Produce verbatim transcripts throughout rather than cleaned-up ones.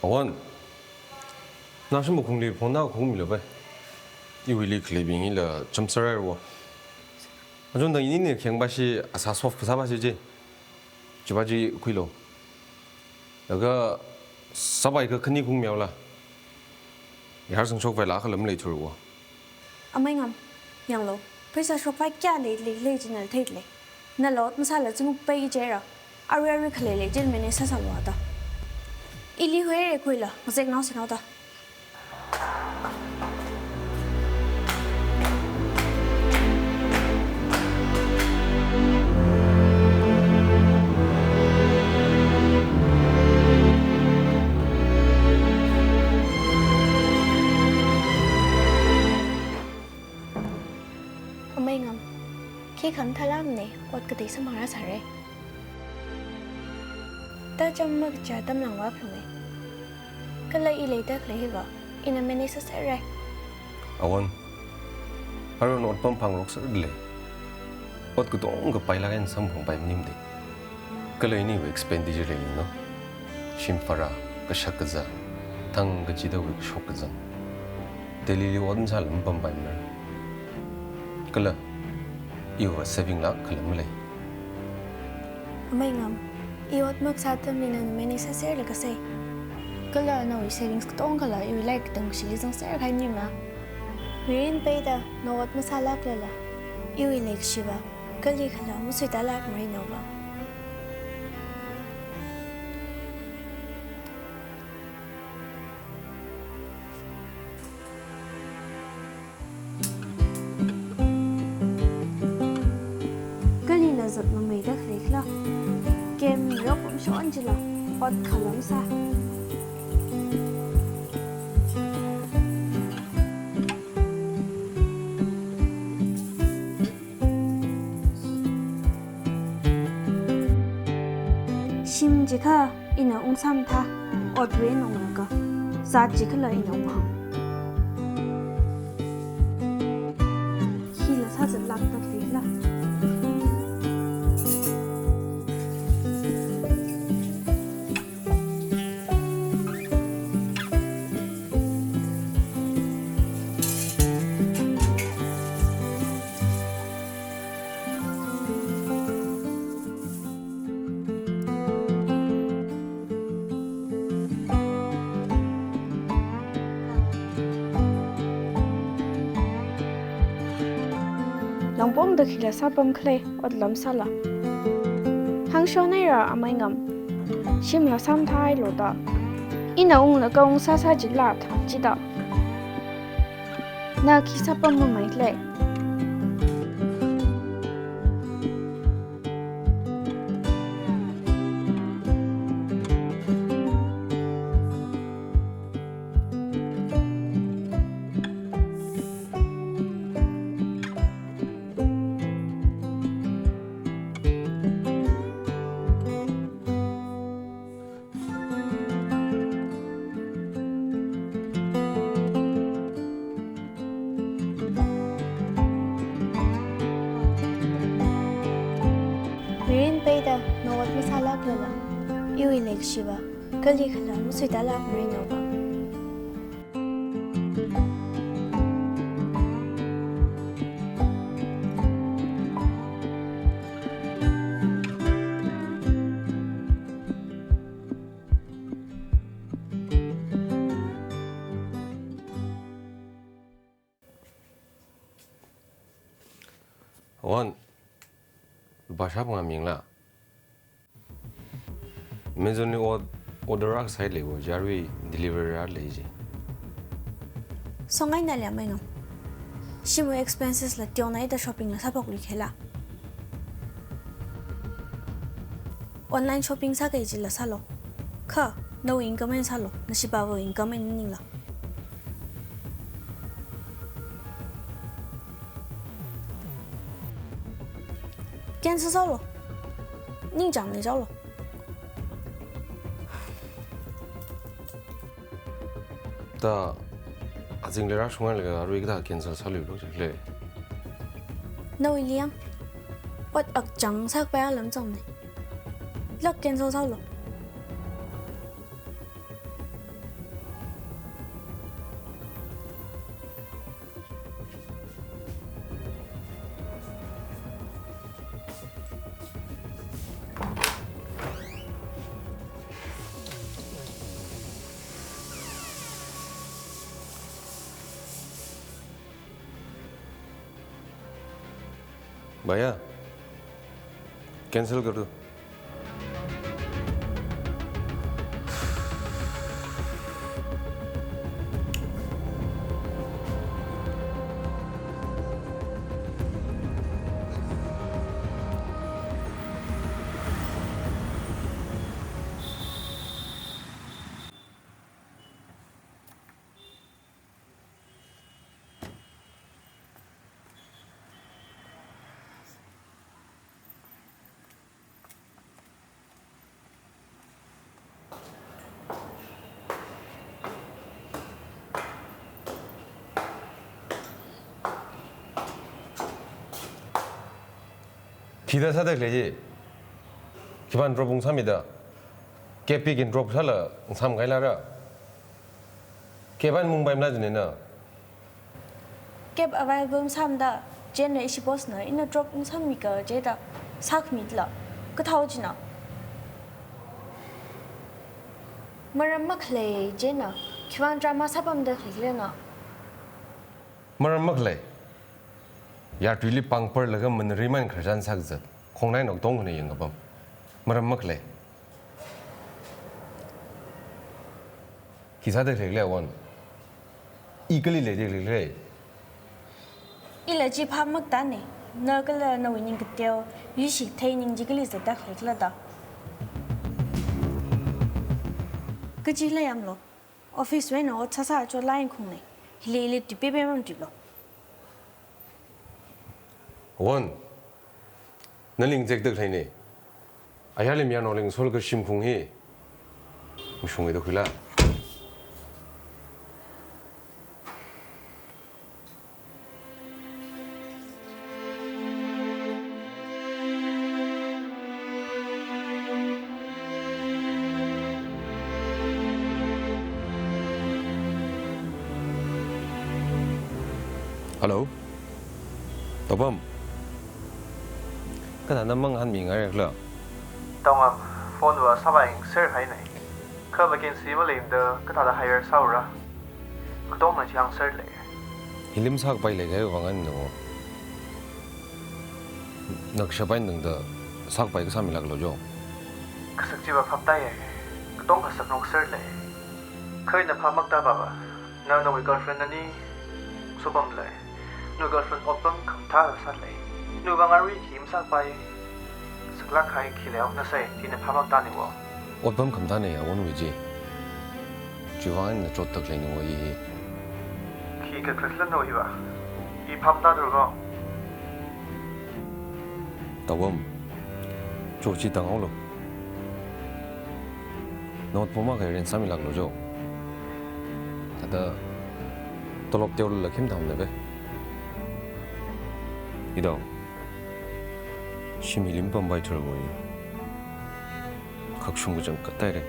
Awan, nashim bukhungli phone da khungmilu bai. Iwuili khaleibing ila chamsarai ro. Ajun dang ini ne kheng bashi asa soft kasa bashi je. Chiba ji khuilo. Laga sabai ka khani khungmiaola. Yar sangshok vai la khalam lei thurwa. Amei Ngam, yanglo, pheisā shokphai kayā lei lei lei jinal theilei. Nala ot masāla chungpai jera. Arui arui khalei lei jin mene sāsālo da. Ili huire khuila, ngazek nao sinao da. Amei Ngam, khi khamathā lam ne, ot katei samphang rāsāre. Tacham makcha tamlangva phunge. Kala i leida khalei hiva, ina mene sāsāre. Awan, aron ot pamphang rok sālei. Ot katonga pailāk eina samphang pai maning de. Kala iniwui expenditure leino. Shim phara, kashak kazā, thang kachida wui kashok kazang. Delhili ot masāla mapampaimana. Kala, iva saving lāk khalam lei. Amei Ngam, i ot makasā atamli nana mene sāserlaga sei. Kala nawui savings katongala iwui lairik tangshili zangser khaimana. Mirin peida na ot masālāklala, iwui leikashiva kalikhala masuitālākmara naova. Kalila zat mameida khalei khala. Kem rok umshon jila, ot khalam sā. Shim jikha ina ungsam tha, otwui eina unglaga, zat jikhala ina unghāng. Hila sāzat lāktak leila. Langpongda khila sāpam khalei, ot lam sāla. Hāngshon haira Amei Ngam. Shimla samthailu da. Ina unglaga ungsāsā jila thang jida. Na khi sāpam mamei lei. Mirin peida na ot masālāklala, iwui leikashiva kalikhala masuitālākmara naova. Awan, lupā shāphangā mingla. Amazon li ot order rākasai leiwo, jarui delivery rālei ji. Songai nali Amei Ngam. Shimwui expenses la teonaida shopping la sāphok luikhala. Online shopping sākahai chila sālu. Kha, nawui income eina sālu, nashipāwui income eina maningla. Cancel sālu. Ningchāng ni sālu. Da, azingli rāshunga laga arui kathā cancel sāluilu jilei. Nawuili yang, ot akchang sākapaiya lam chang ni. Lāk cancel sālu. भैया, cancel कर दो। Khida sāda khalei chi? Khipāna drop ungsāmida? Cab pikin drop sāla ungsāmkahai lara? Cab eina mungpaimala jina. Cab available masāmada, Jane na ishi boss na ina drop ungsāmika jida sākhamila. Kathāo china. Maram makhalei Jane na, khivang drama sāpamda khalei na. Maram makhalei. Yartuili pāng parlaga manari man khararchan sākazat. Khongnaina katonga khana yangkapam. Maram makhalei. Khi sāda khalei khala Awon? I kali leida khalei khala? Ila chi phap makatane. Na kala nawui ningkateo, yuishikathei ning chi kali zatda khalei khala da? Kachi la yamlo. Office wui eina ot sāsā chotlāk eina khungne. Hili ili tipe pe mam tiplo. Awon, nali ngazekda khaleine. Ayarli mayarnaoli ngasoka shimkhur hi mashungaida khuila. Hello? Taopam. Kathāda mangahānmingaira khala? Taongam, phone va sāpai ngaser haine. Kha vacancy maleimada kathāda hire sāura? Katongana chi hāngser lei. Hili masākapai leikahai vang eina no. Na kashap eina tangda sākapai kasā milāklo jo. Kasak chiva phaptāye. Katong kasak ngaser lei. Kha ina phap makatā pava, na nawui girlfriend nani sopam lei. Nawui girlfriend otpam khamathā sālei. Nawui vang arui khi masākapai saklāk kahai khi leihaona sai, china phap makatā niwo. Otpam khamathāne Awonwui chi. Chiwui vang eina chotda khaleiniwo i hi. Khi kakhalat nawui va, i phap matāthurko. Taopam, cho chi tanghaolo. Not poma kairen sāmilāklo jo. Thāda tolop teolala khim thamna ve. Idao. Shim hili mapampaithurwui. Khakshung kachangkhat haire.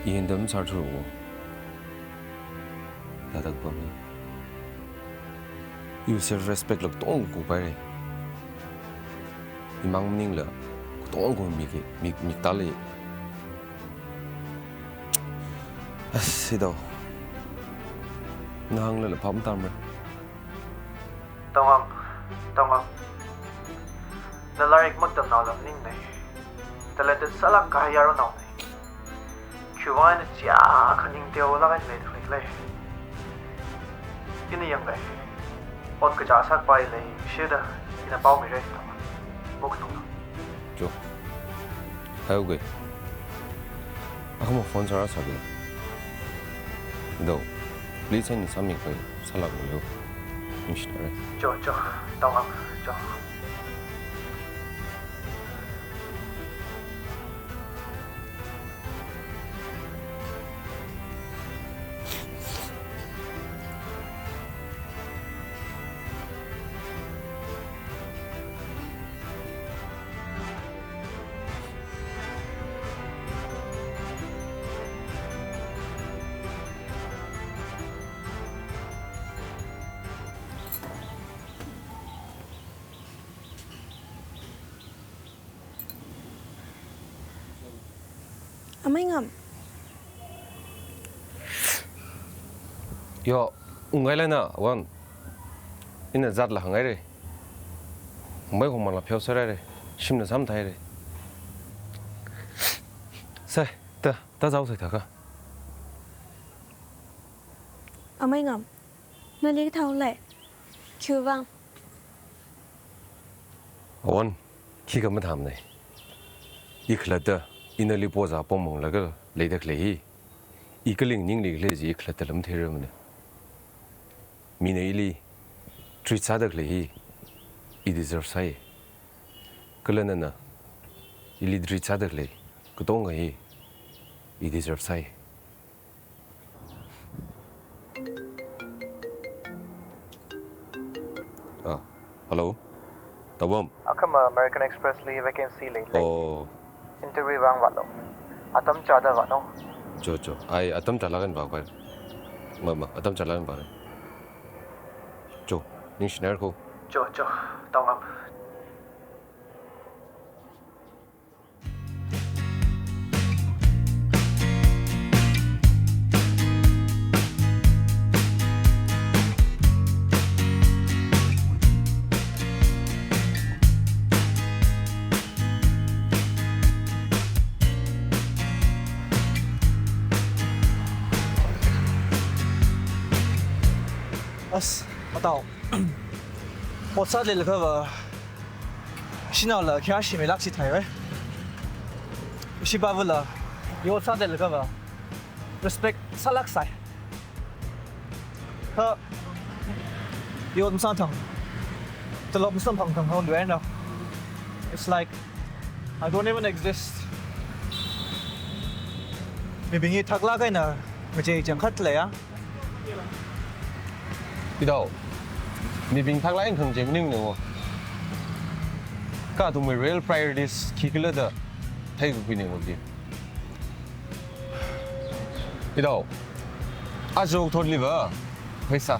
I hindam sārthurwo. Thāda kapam hi. Iwui self respect la katonga kupaire. Imang maningla katonga kumiki, mik, miktāli. As, idao. Na hānglala phap matāmara. Taongam, Taongam. Na lairik matamnaola maningne. Talented sālāk kahai yaronnaone. Khiwui vang eina chiakha ning teolāk eina leida khalei khala? Ina yanglei. Ot kachā sākapai leishida, ina pao mire, Taongam. Muknung. Jo. Hai uge. Akhama phone sāra sāge. Idao. Please, eina sāmikhavai sālāklu. Ningshinare. Jo, jo. Taongam. Jo. Amei Ngam. Yo, ungkahailana, Awon. Ina zatla hānghaire. Mei hong mala pheosāra re. Shimna samthaire. Sai, ta, ta zao sai ta ka. Amei Ngam, nali kathā lei? Khiwuivang? Awon, khikha mathāmana. I khalatta, ina nali pozā pongmong laga leida khalei hi. I kaling ningli khalei chi i khalatta lam theirāmana. Mina ili treat sāda khalei hi, i deserve sāi. Kala nana ili treat sāda khalei katonga hi, i deserve sāi. Ah, hello. Tawbam. Akhama American Express li vacancy lei lei. Oh. Interview vang vālu. Atam chāda vālu. Cho, cho. Ai, atam chālaga vāpai. Ma, ma, atam chālaga vāpai. Cho, ningshināra ko. Cho, cho. Tawngam. As, atao. Ot sāda leilaga va, shanaola khayāshi milāk chi thai vai. Ishi bavula, i ot sāda leilaga va, respect sālāk sai. Kha, i ot masāthang, tolop masamphangthang hon duai na. It's like, I don't even exist. Mibing i thaklāk eina ngachei changkhat leiya. Itao, mibing thaklāk eina khangachei maningmana. Kha athumwui real priorities khikhala da theikakhuina. Itao, aja okathuili va, pheisā.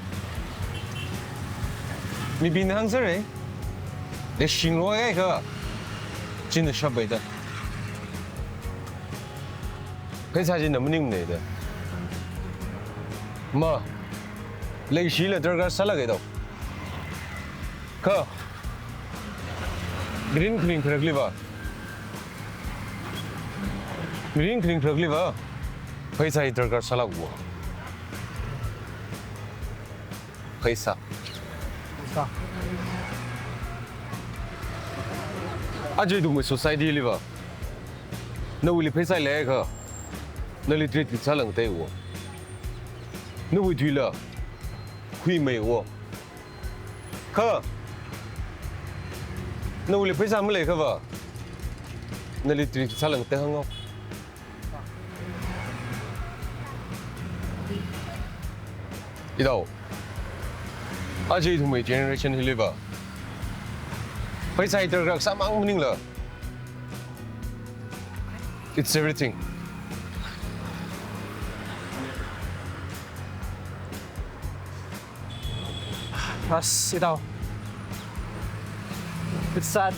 Mibingna hāngsāra, leishinglu akha, china shappai da. Pheisā china maningmana da. Ma, leishila darkar sālāka itao. Kha, mirin kharing kharakli va. Mirin kharing kharakli va. Pheisā hi darkar sālāka. Pheisā. Pheisā. Aja ithumwui society li va. Nawuili pheisā leiakha, nali treat sālāk tei wo. Nawui thuila, khuimei wo. Kha, nawuili pheisā maleiakha va, nali treat sālāk tei hāngo. Itao, aja ithumwui generation hili va, pheisā hi darkar sāmang maningla, it's everything. As, itao. It's sad,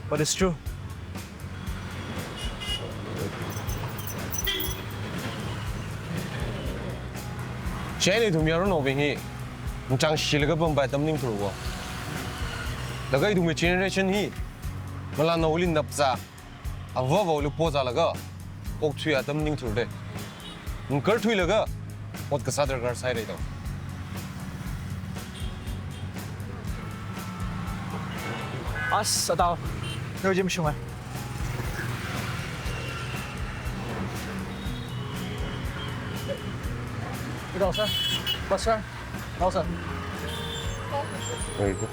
but it's true. Chieina ithum yaronnaobing hi, machāngshilaga pampai atam ningthur wo. Laga ithumwui generation hi, ngalānaoli napzā, avāvaoli pozālaga, okthui atam ningthur de. Ngakarthuilaga, ot kasā darkar sāhaira itao. As, atao. Neo jim shunga. Good afternoon, sir. Boss, sir. Hello, sir. Very good.